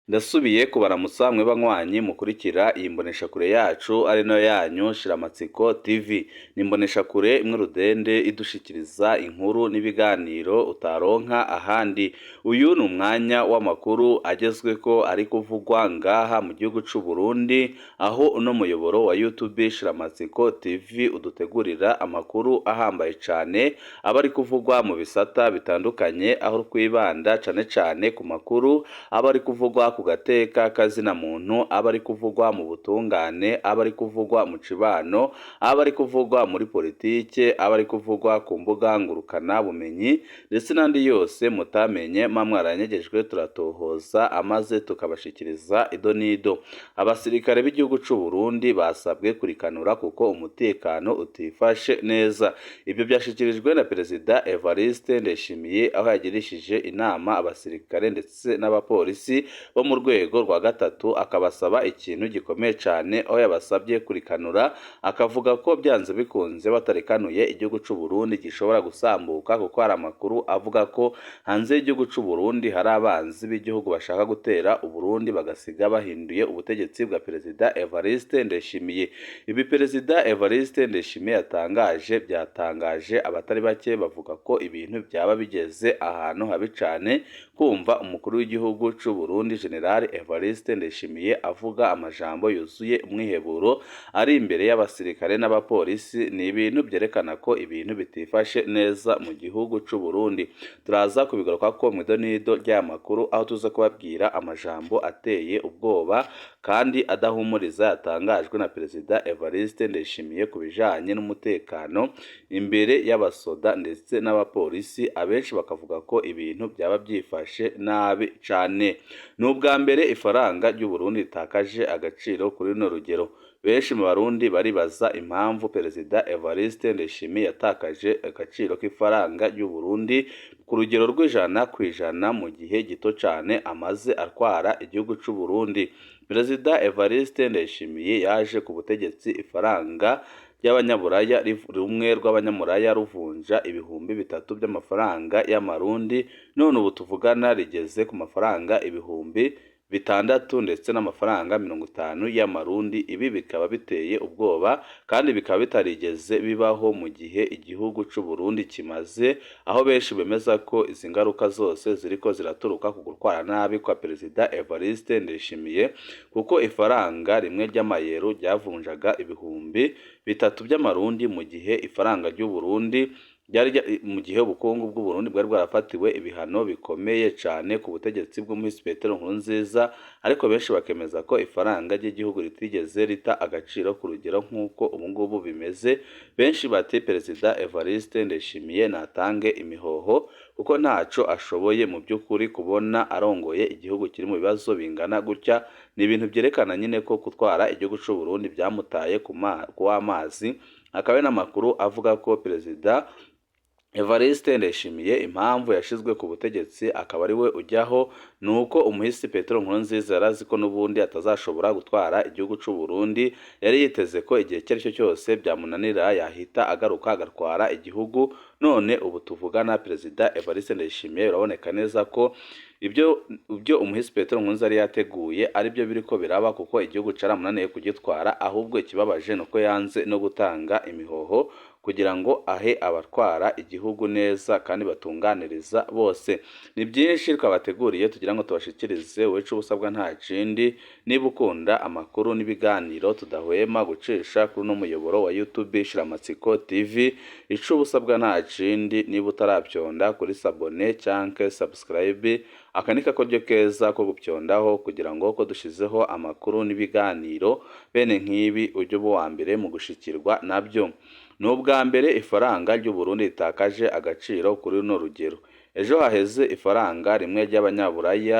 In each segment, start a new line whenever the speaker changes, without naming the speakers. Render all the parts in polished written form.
Ndasubiye kubaramutsa mwe banywanyi mukurikira iyi mboneshakure yacu ari nayo yanyu Shiramatsiko TV. Ni imboneshakure imwe rudende idushikiriza inkuru n'ibiganiro utaronka ahandi. Uyu ni umwanya w'amakuru agezweko ari kuvugwa ngaha mu gihugu c'u Burundi, aho uno muyoboro wa YouTube Shiramatsiko TV udutegurira amakuru ahambaye cane aba ari kuvugwa mu bisata bitandukanye, aho twibanda cane cane ku makuru aba ari kuvugwa ku gateka kazina muntu, aba ari kuvugwa mu butungane, aba ari kuvugwa mu cibano, aba ari kuvugwa muri politike, aba ari kuvugwa ku mbuga ngurukana bumenyi, ndetse n'andi yose mutamenye mwa mwaranyegejwe, turatohoza amaze tukabashikiriza ido n'ido. Abasirikare b'igihugu c'u Burundi basabwe kurikanura kuko umutekano utifashe neza. Ibyo byashikirijwe na Perezida Evariste Ndayishimiye, aho yagirishije inama abasirikare ndetse n'abapolisi bo mu rwego rwa gatatu, akabasaba ikintu gikomeye cane, aho yabasabye kurikanura, akavuga ko byanze bikunze batarikanuye igihugu c'u Burundi gishobora gusambuka, kuko hari amakuru avuga ko hanze y'igihugu c'u Burundi hari abanzi b'igihugu bashaka gutera Uburundi bagasiga bahinduye ubutegetsi bwa Perezida Evariste Ndayishimiye. Ibi Perezida Evariste Ndayishimiye yatangaje byatangaje abatari bake, bavuga ko ibintu byaba bigeze ahantu habi cane kumva umukuru w'igihugu c'u Burundi General Evariste Ndayishimiye avuga amajambo yuzuye umwiheburo ari imbere y'abasirikare n'abapolisi. Ni ibintu byerekana ko ibintu bitifashe neza mu gihugu c'u Burundi. Turaza kubigaruka ko mu idonido ry'aya makuru, aho tuza kubabwira amajambo ateye ubwoba kandi adahumuriza yatangajwe na Perezida Evariste Ndayishimiye ku bijanye n'umutekano imbere y'abasoda ndetse n'abapolisi, abenshi bakavuga ko ibintu byaba byifashe nabi cane. Ni ubwa mbere ifaranga ry'u Burundi ritakaje agaciro kuri runo rugero. Benshi mu Barundi baribaza impamvu Perezida Evariste Ndayishimiye yatakaje agaciro k'ifaranga ry'u Burundi ku rugero rw'100% mu gihe gito cane amaze atwara igihugu c'u Burundi. Perezida Evariste Ndayishimiye yaje ku butegetsi ifaranga ry'abanyaburaya rumwe rw'abanyamuraya ruvunja 3000 by'amafaranga y'amarundi, none ubu tuvugana rigeze ku mafaranga 6000 ndetse n'amafaranga 50 y'amarundi. Ibi bikaba biteye ubwoba kandi bikaba bitarigeze bibaho mu gihe igihugu c'u Burundi kimaze, aho benshi bemeza ko izi ngaruka zose ziriko ziraturuka ku gutwara nabi kwa Perezida Evariste Ndayishimiye, kuko ifaranga rimwe ry'amayero ryavunjaga 3000 by'amarundi, mu gihe ifaranga ry'u Burundi ryari, mu gihe ubukungu bw'u Burundi bwari bwarafatiwe ibihano bikomeye cane ku butegetsi bw'umuhisi Petero Nkurunziza. Ariko benshi bakemeza ko ifaranga ry'igihugu ritigeze rita agaciro ku rugero nk'uko ubu ngubu bimeze. Benshi bati Perezida Evariste Ndayishimiye natange imihoho kuko ntaco ashoboye mu by'ukuri. Kubona arongoye igihugu kiri mu bibazo bingana gutya ni ibintu byerekana nyine ko gutwara igihugu c'u Burundi byamutaye ku w'amazi. Hakaba n'amakuru avuga ko Perezida Evariste Ndayishimiye impamvu yashizwe ku butegetsi akaba ari we ujyaho ni uko umuhisi Petero Nkurunziza yari azi ko n'ubundi atazashobora gutwara igihugu c'u Burundi, yari yiteze ko igihe icyo ari cyo cyose byamunanira yahita agaruka agatwara igihugu. None ubu tuvugana Perezida Evariste Ndayishimiye biraboneka neza ko ibyo umuhisi Petero Nkurunziza yari yateguye ari byo biriko biraba, kuko igihugu caramunaniye kugitwara. Ahubwo ikibabaje ni uko yanze no gutanga imihoho kugira ngo ahe abatwara igihugu neza kandi batunganiriza bose. Ni byinshi twabateguriye tugira ngo tubashikirize. Weca ubusabwa nta kindi, niba ukunda amakuru n'ibiganiro tudahwema gucisha kuri uno muyoboro wa YouTube Shiramatsiko TV, ico ubusabwa nta kindi, niba utarabyonda kuri s'abonner canke subscribe, aka ni kakoryo keza ko gupyondaho kugira ngo ko dushizeho amakuru n'ibiganiro bene nk'ibi ujye uba uwa mbere mu gushikirwa nabyo. Ni ubwa mbere ifaranga ry'u Burundi ritakaje agaciro kuri runo rugero. Ejo haheze ifaranga rimwe ry'abanyaburaya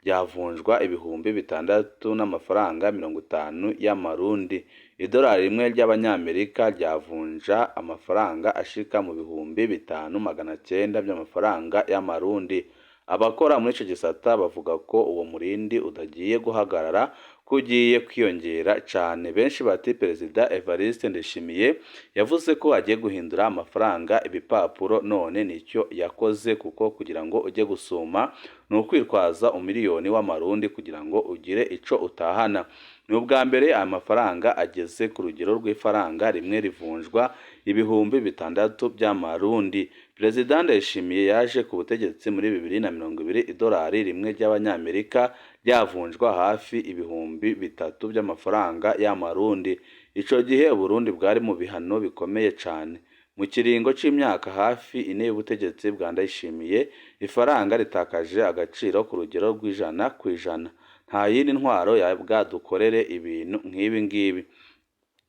ryavunjwa 6000 n'amafaranga 50 y'amarundi. Idolari rimwe ry'abanyamerika ryavunja amafaranga ashika mu 5900 by'amafaranga y'amarundi. Abakora muri ico gisata bavuga ko uwo murindi utagiye guhagarara, ko ugiye kwiyongera cane. Benshi bati Perezida Evariste Ndayishimiye yavuze ko agiye guhindura amafaranga ibipapuro, none nicyo yakoze, kuko kugira ngo ujye gusuma ni ukwitwaza umiliyoni w'amarundi kugira ngo ugire ico utahana. Ni ubwa mbere aya mafaranga ageze ku rugero rw'ifaranga rimwe rivunjwa 6000 by'amarundi. Perezida Ndayishimiye yaje ku butegetsi muri 2020, idolari rimwe ry'abanyamerika ryavunjwa hafi 3000 by'amafaranga y'amarundi. Ico gihe Uburundi bwari mu bihano bikomeye cane. Mu kiringo c'imyaka hafi 4 y'ubutegetsi bwa Ndayishimiye, ifaranga ritakaje agaciro ku rugero rw'100%. Nta yindi ntwaro yabwadukorere ibintu nk'ibi ngibi.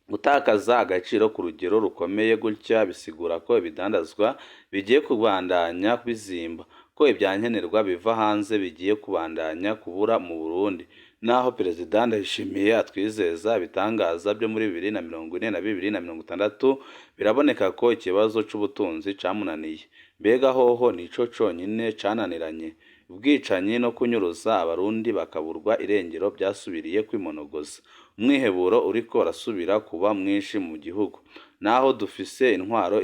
Gutakaza agaciro ku rugero rukomeye gutya bisigura ko ibidandazwa bigiye kubandanya bizimba, ko ibyankenerwa biva hanze bigiye kubandanya kubura mu Burundi. Naho Perezida Ndayishimiye atwizeza ibitangaza byo muri 2040 na 2060, biraboneka ko ikibazo c'ubutunzi camunaniye. Mbega hoho nico conyine cananiranye? Ubwicanyi no kunyuruza abarundi bakaburwa irengero byasubiriye kwimonogoza. Umwiheburo uriko urasubira kuba mwinshi mu gihugu. Naho dufise intwaro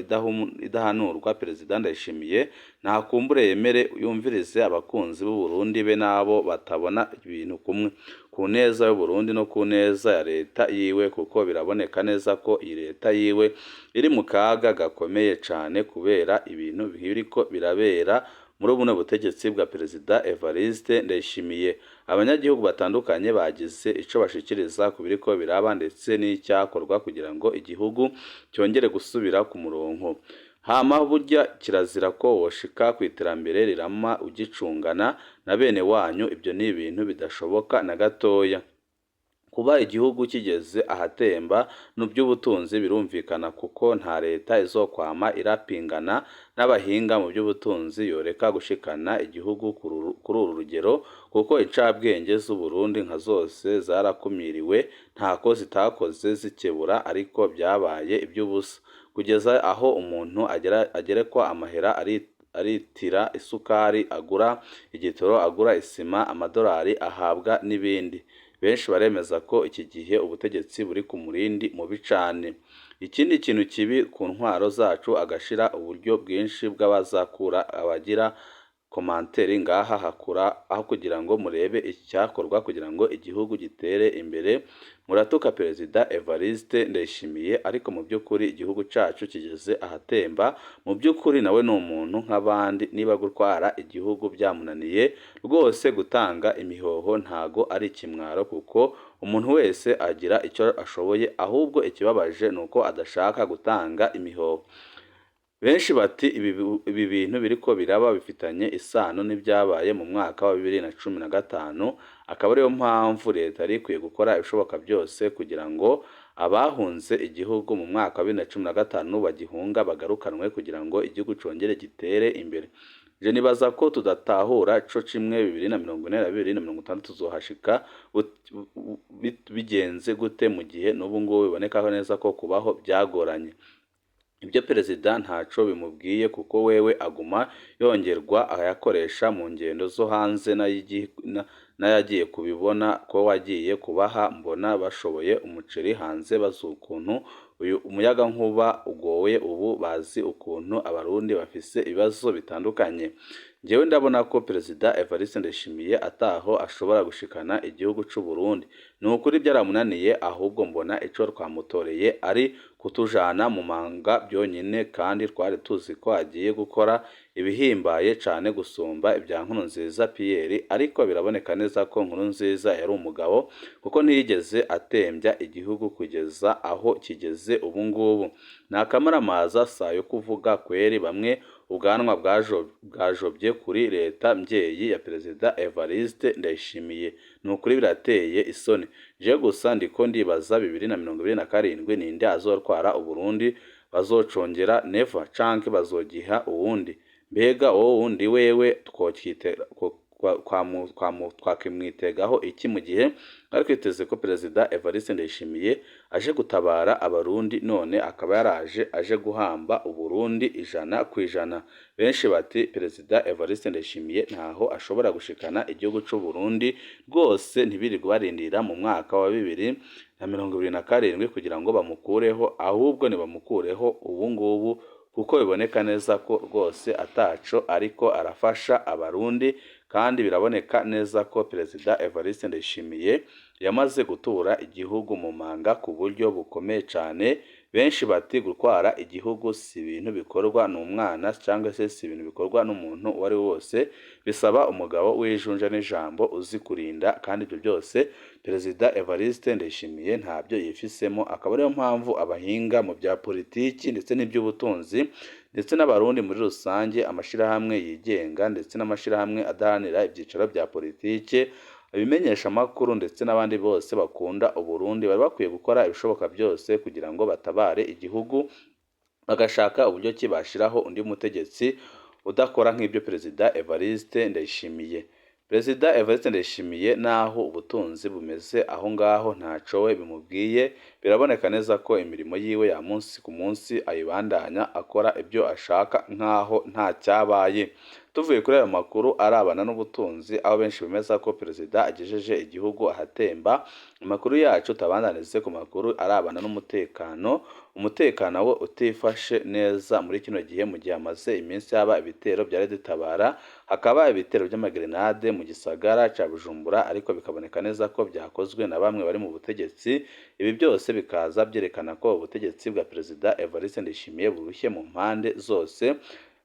idahanurwa, Perezida Ndayishimiye ntakumbure yemere yumvirize abakunzi b'Uburundi be n'abo batabona ibintu kumwe, ku neza y'Uburundi no ku neza ya leta yiwe, kuko biraboneka neza ko iyi leta yiwe iri mu kaga gakomeye cane kubera ibintu biriko birabera muri buno butegetsi bwa Perezida Evariste Ndayishimiye. Abanyagihugu batandukanye bagize ico bashikiriza ku biriko biraba ndetse n'icyakorwa kugira ngo igihugu cyongere gusubira ku murongo. Hama burya kirazira ko woshika ku iterambere rirama ugicungana na bene wanyu, ibyo ni ibintu bidashoboka na gatoya. Kuba igihugu kigeze ahatemba mu by'ubutunzi birumvikana, kuko nta leta izokwama irapingana n'abahinga mu by'ubutunzi yoreka gushikana igihugu kuri uru rugero, kuko incabwenge z'Uburundi nka zose zarakumiriwe, ntako zitakoze zikebura, ariko byabaye iby'ubusa kugeza aho umuntu agerekwa amahera aritira isukari, agura igitoro, agura isima, amadolari ahabwa n'ibindi. Benshi baremeza ko iki gihe ubutegetsi buri ku murindi mubi cane. Ikindi kintu kibi ku ntwaro zacu, agashira uburyo bwinshi bw'abazakura abagira komanteri ngaha hakura aho kugira ngo murebe icyakorwa kugira ngo igihugu gitere imbere, muratuka Perezida Evariste Ndayishimiye, ariko mu by'ukuri igihugu cacu kigeze ahatemba. Mu by'ukuri nawe ni umuntu nk'abandi, niba gutwara igihugu byamunaniye rwose, gutanga imihoho ntago ari ikimwaro, kuko umuntu wese agira icyo ashoboye, ahubwo ikibabaje ni uko adashaka gutanga imihoho. Benshi bati ibi bintu biriko biraba bifitanye isano n'ibyabaye mu mwaka wa 2015, akaba ariyo mpamvu leta yari ikwiye gukora ibishoboka byose kugira ngo abahunze igihugu mu mwaka wa 2015 bagihunga bagarukanwe kugira ngo igihugu congere gitere imbere. Je nibaza ko tudatahura co cimwe 2040 na 2060 tuzohashika bigenze gute, mu gihe n'ubu ngubu biboneka neza ko kubaho byagoranye. Ibyo perezida ntaco bimubwiye, kuko wewe aguma yongerwa ayakoresha mu ngendo zo hanze n'ayagiye kubibona ko wagiye kubaha, mbona bashoboye umuceri hanze, bazi ukuntu uyu umuyagankuba ugoye ubu, bazi ukuntu abarundi bafise ibibazo bitandukanye. Njyewe ndabona ko Perezida Evariste Ndayishimiye ataho ashobora gushikana igihugu c'u Burundi. Ni ukuri byaramunaniye, ahubwo mbona ico twamutoreye ari kutujana mu manga byonyine, kandi twari tuzi ko agiye gukora ibihimbaye cane gusumba ibya Nkurunziza Pierre, ariko biraboneka neza ko Nkurunziza yari umugabo, kuko ntiyigeze atembya igihugu kugeza aho kigeze ubu ngubu. Ni akamaramaza si ayo kuvuga kweri, bamwe ubwanwa bwajobye kuri leta mbyeyi ya Perezida Evariste Ndayishimiye. Ni ukuri birateye isoni. Je gusa ndiko ndibaza 2027 ninde azotwara Uburundi, bazocongera Neva canke bazogiha uwundi? Mbega uwo wundi wewe Twakimwitegaho iki mu gihe twari twiteze ko Perezida Evariste Ndayishimiye aje gutabara Abarundi, none akaba yaraje aje guhamba Uburundi 100%? Benshi bati Perezida Evariste Ndayishimiye ntaho ashobora gushikana igihugu c'u Burundi rwose, ntibirirwe barindira mu mwaka wa 2027 kugira ngo bamukureho, ahubwo nibamukureho ubu ngubu, kuko biboneka neza ko rwose ataco ariko arafasha Abarundi. Kandi biraboneka neza ko Perezida Evariste Ndayishimiye yamaze gutura igihugu mu manga ku buryo bukomeye cane. Benshi bati gutwara igihugu si ibintu bikorwa n'umwana, cyangwa se si ibintu bikorwa n'umuntu uwo ari we wose, bisaba umugabo w'ijunja n'ijambo, uzi kurinda, kandi ibyo byose Perezida Evariste Ndayishimiye ntabyo yifisemo. Akaba ariyo mpamvu abahinga mu bya politiki ndetse n'iby'ubutunzi, ndetse n'Abarundi muri rusange, amashirahamwe yigenga ndetse n'amashirahamwe adaharanira ibyicaro bya politiki, ibimenyeshamakuru ndetse n'abandi bose bakunda Uburundi, bari bakwiye gukora ibishoboka byose kugira ngo batabare igihugu, bagashaka uburyo ki bashiraho undi mutegetsi udakora nk'ibyo Perezida Evariste Ndayishimiye. Perezida Evariste Ndayishimiye, naho ubutunzi bumeze aho ngaho ntaco we bimubwiye, biraboneka neza ko imirimo yiwe ya munsi ku munsi ayibandanya akora ibyo ashaka nk'aho nta cyabaye. Tuvuye kuri ayo makuru arabana n'ubutunzi, aho benshi bemeza ko perezida agejeje igihugu ahatemba, amakuru yacu tabandanize ku makuru arabana n'umutekano. Umutekano wo utifashe neza muri kino gihe, mu gihe hamaze iminsi haba ibitero bya Tabara, hakaba ibitero by'amagrenade mu gisagara ca Bujumbura, ariko bikaboneka neza ko byakozwe na bamwe bari mu butegetsi. Ibi byose bikaza byerekana ko ubutegetsi bwa Perezida Evariste Ndayishimiye burushye mu mpande zose.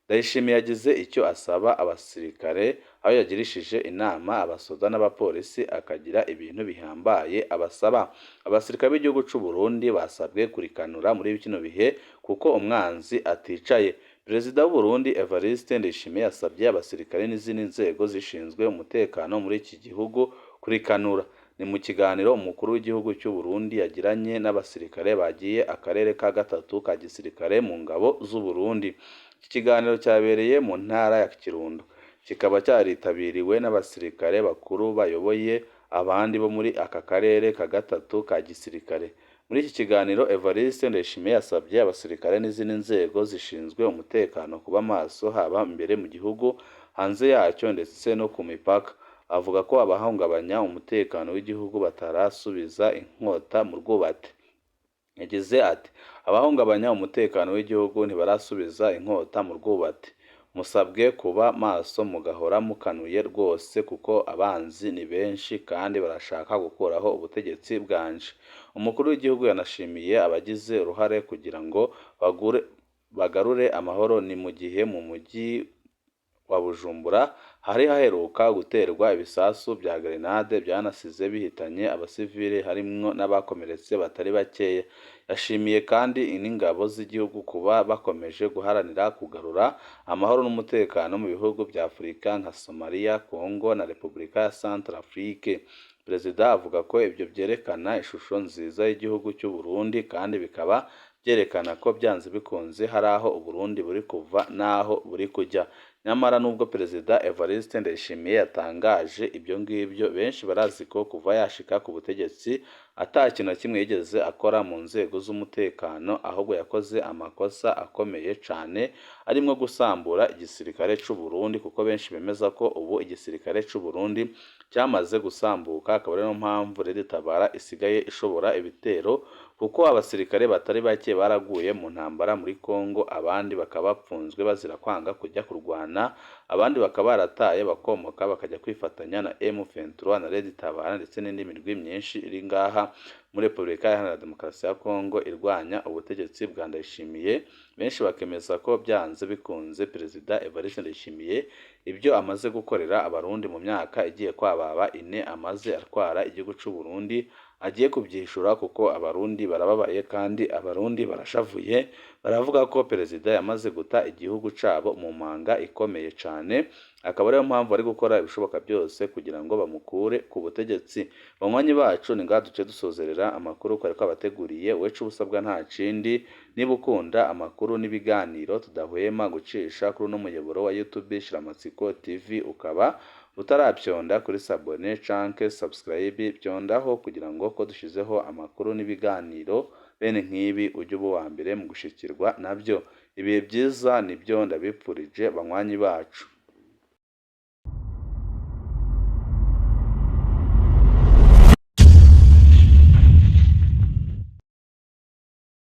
Ndayishimiye yagize icyo asaba abasirikare, aho yagirishije inama abasoda n'abapolisi, akagira ibintu bihambaye abasaba. Abasirikare b'igihugu c'u Burundi basabwe kurikanura muri kino bihe kuko umwanzi aticaye. Perezida w'u Burundi Evariste Ndayishimiye yasabye abasirikare n'izindi nzego zishinzwe umutekano muri iki gihugu kurikanura. Ni mu kiganiro umukuru w'igihugu cy'u Burundi yagiranye n'abasirikare bagiye akarere ka gatatu ka gisirikare mu ngabo z'u Burundi. Iki kiganiro cyabereye mu ntara ya Kirundo, kikaba cyaritabiriwe n'abasirikare bakuru bayoboye abandi bo muri aka karere ka gatatu ka gisirikare. Muri iki kiganiro Evariste Ndayishimiye yasabye abasirikare n'izindi nzego zishinzwe umutekano kuba maso, haba imbere mu gihugu, hanze yacyo ndetse no ku mipaka. Avuga ko abahungabanya umutekano w'igihugu batarasubiza inkota mu rwubati. Yagize ati abahungabanya umutekano w'igihugu ntibarasubiza inkota mu rwubati, musabwe kuba maso mugahora mukanuye rwose, kuko abanzi ni benshi kandi barashaka gukuraho ubutegetsi bwanje. Umukuru w'igihugu yanashimiye abagize uruhare kugira ngo bagarure amahoro. Ni mu gihe mu mujyi wa Bujumbura hari haheruka guterwa ibisasu bya grenade byanasize bihitanye abasivile, harimwo n'abakomeretse batari bakeya. Yashimiye kandi n'ingabo z'igihugu kuba bakomeje guharanira kugarura amahoro n'umutekano mu bihugu bya Afurika nka Somalia, Congo na Repubulika ya Centrafrique. Perezida avuga ko ibyo byerekana ishusho nziza y'igihugu cy'u Burundi, kandi bikaba byerekana ko byanze bikunze hari aho Uburundi buri kuva n'aho buri kujya. Nyamara nubwo Perezida Evariste Ndayishimiye yatangaje ibyo ngibyo, benshi barazi ko kuva yashika ku butegetsi ata kintu na kimwe yigeze akora mu nzego z'umutekano, ahubwo yakoze amakosa akomeye cane arimwo gusambura igisirikare c'u Burundi, kuko benshi bemeza ko ubu igisirikare c'u Burundi cyamaze gusambuka, akaba ariyo mpamvu Tabara isigaye ishobora ibitero, kuko abasirikare batari bake baraguye mu ntambara muri Congo, abandi bakaba bapfunzwe bazira kwanga kujya kurwana, abandi bakaba barataye bakomoka bakajya kwifatanya na M23 na Tabara ndetse n'indi mirwi myinshi iri ngaha muri Repubulika Iharanira Demokarasi ya Congo irwanya ubutegetsi bwa Ndayishimiye. Benshi bakemeza ko byanze bikunze Perezida Evariste Ndayishimiye ibyo amaze gukorera Abarundi mu myaka igiye kwababa ine amaze atwara igihugu c'u Burundi agiye kubyishura, kuko Abarundi barababaye kandi Abarundi barashavuye, baravuga ko perezida yamaze guta igihugu cabo mu manga ikomeye cane, akaba ariyo mpamvu bari gukora ibishoboka byose kugira ngo bamukure ku butegetsi. Banywanyi bacu, ni ngaha duce dusozerera amakuru twari twabateguriye. Wecu ubusabwa nta kindi, niba ukunda amakuru n'ibiganiro tudahwema gucisha kuri uno muyoboro wa YouTube Shiramatsiko TV, ukaba Utarapyonda kuri s'abonner canke subscribe, pyondaho kugira ngo ko dushizeho amakuru n'ibiganiro bene nk'ibi ujye uba uwa mbere mu gushikirwa nabyo. Ibihe byiza nibyo ndabipfurije, banywanyi bacu.